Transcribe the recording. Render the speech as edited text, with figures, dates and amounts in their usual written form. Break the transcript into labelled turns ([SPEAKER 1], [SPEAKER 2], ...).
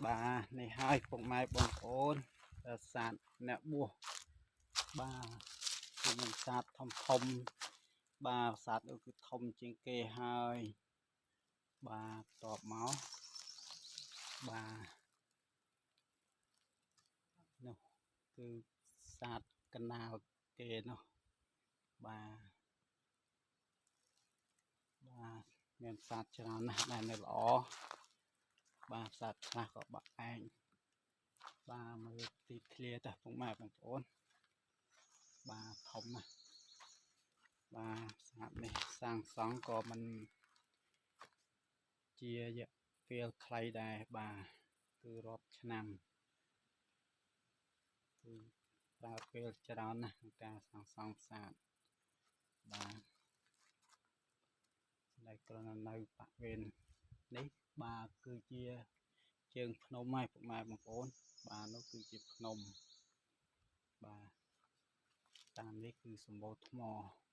[SPEAKER 1] បាទនេះហើយពុកម៉ែបងប្អូនប្រាសាទអ្នកបួសបាទគឺមានប្រាសាទធំធំបាទប្រាសាទនោះគឺធំជាងគេហើយបាទតបមកបាទនោះគឺប្រាសាទកណាលគេនោះបាទបាទមានប្រាសាទច្រើនណាស់ដែលនៅល្អបាទប្រាសាទខ្លះក៏បាក់ឯងបាទមើលទីធ្លាទៅពុកម៉ែបងប្អូនបាទធំណាស់បាទប្រាសាទនេះសាងសង់ក៏មិនជារយៈពេលខ្លីដែរបាទគឺរាប់ឆ្នាំគឺប្រើពេលច្រើនណាស់ក្នុងការសាងសង់ប្រាសាទបាទដែលគ្រាន់តែនៅបរិវេណនេះបាទគឺជាជើងភ្នំហើយពុកម៉ែបងប្អូនបាទនោះគឺជាភ្នំបាទតាមនេះគឺសម្បូរថ្ម។